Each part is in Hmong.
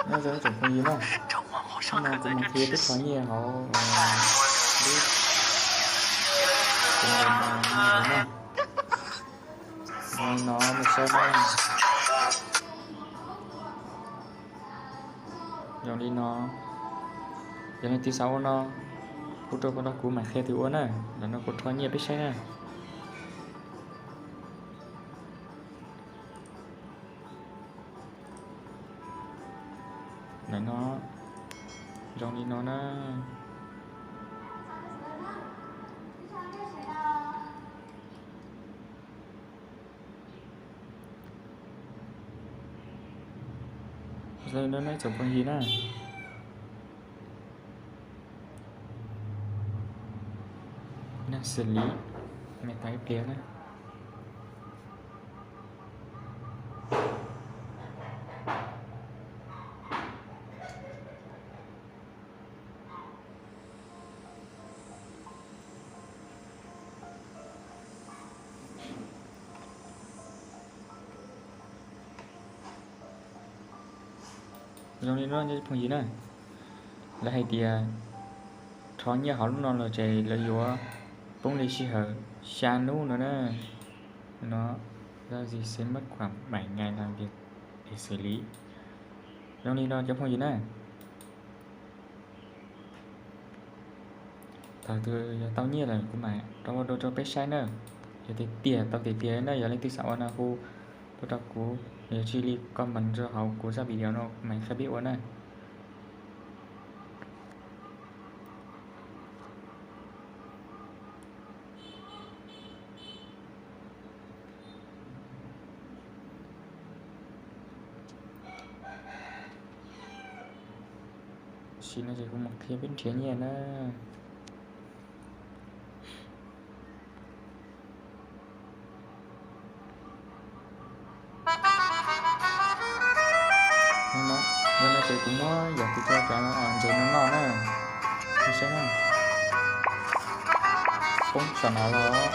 Nyob zoo ib tsoom phooj ywg na, hnub no kuv mus qhia peb qhov nyiaj hauv lub tus no na. Zoo li no nej saib na. Zoo li no, yog leej twg xav ua no, hu rau kuv, kuv mam qhia tus ua na. Ntawm no kuv rho nyiaj peb saib na. Ntawm no zoo li no na. Zoo li no nej tsoom phooj ywg na. Nag xws li me tau ib pliag na. Zoo li no nej phooj ywg na, lawv hais tias rho nyiaj hauv lub no los ces lawv yuav poob li sij hawm xya hnub no na. Nó giao dịch sẽ mất khoảng bảy ngày làm việc để xử lý. Zoo li no cov phooj ywg na. Thaum twg yog tau nyiaj lawm kuv mam rau ua dua rau peb saib na. Yog tiag tiag tau tiag tiag na, yog leej twg xav ua no hu tuaj rau kuv, yog tsis li comment rau hauv kuv zaj video no kuv mam qhia peb ua na. Tam sim no ces kuv mus qhia peb nrhiav nyiaj na. Yog no ces kuv muab yam kuv cov ntses no noj na. Nej saib na, poob saum no los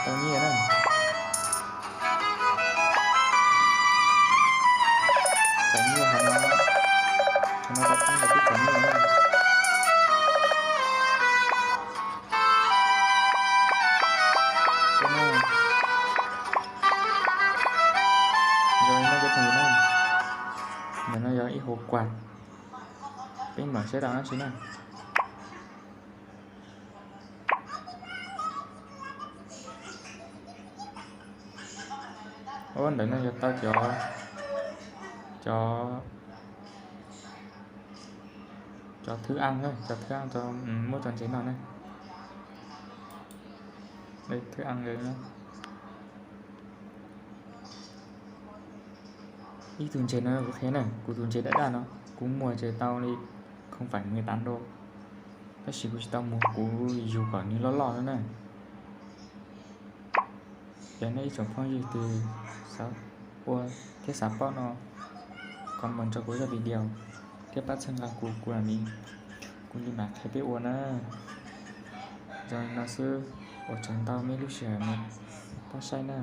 tau nyiaj na. Txais nyiaj hauv no, hauv no tau poob ntawm peb txais nyiaj na. Saib na, zoo li no cov phooj ywg na, ntawm no yog ib hauv quà, peb mam saib tau dab tsi na. Ub, ntawm no yog tau cov, cov, cov thwb an, cov thwb an rau muab rau ntses noj na. Thwb an ntawd na. Ib tug ntses no kuv qhia na, kuv tus ntses daj daj no, kuv muag ces tau li không phẩy mười tám đô, tab sis kuv tsis tau muag, kuv yug kom nws loj loj no na. Yog nej ib tsoom phooj ywg twg xav ua thiab xav paub no, comment rau kuv zaj video thiab pab txhawb nqa kuv, kuv mam li, kuv li mam qhia peb ua na. Zoo li no xwb, ua tsaug ntau meb lub sij hawm no pab saib na.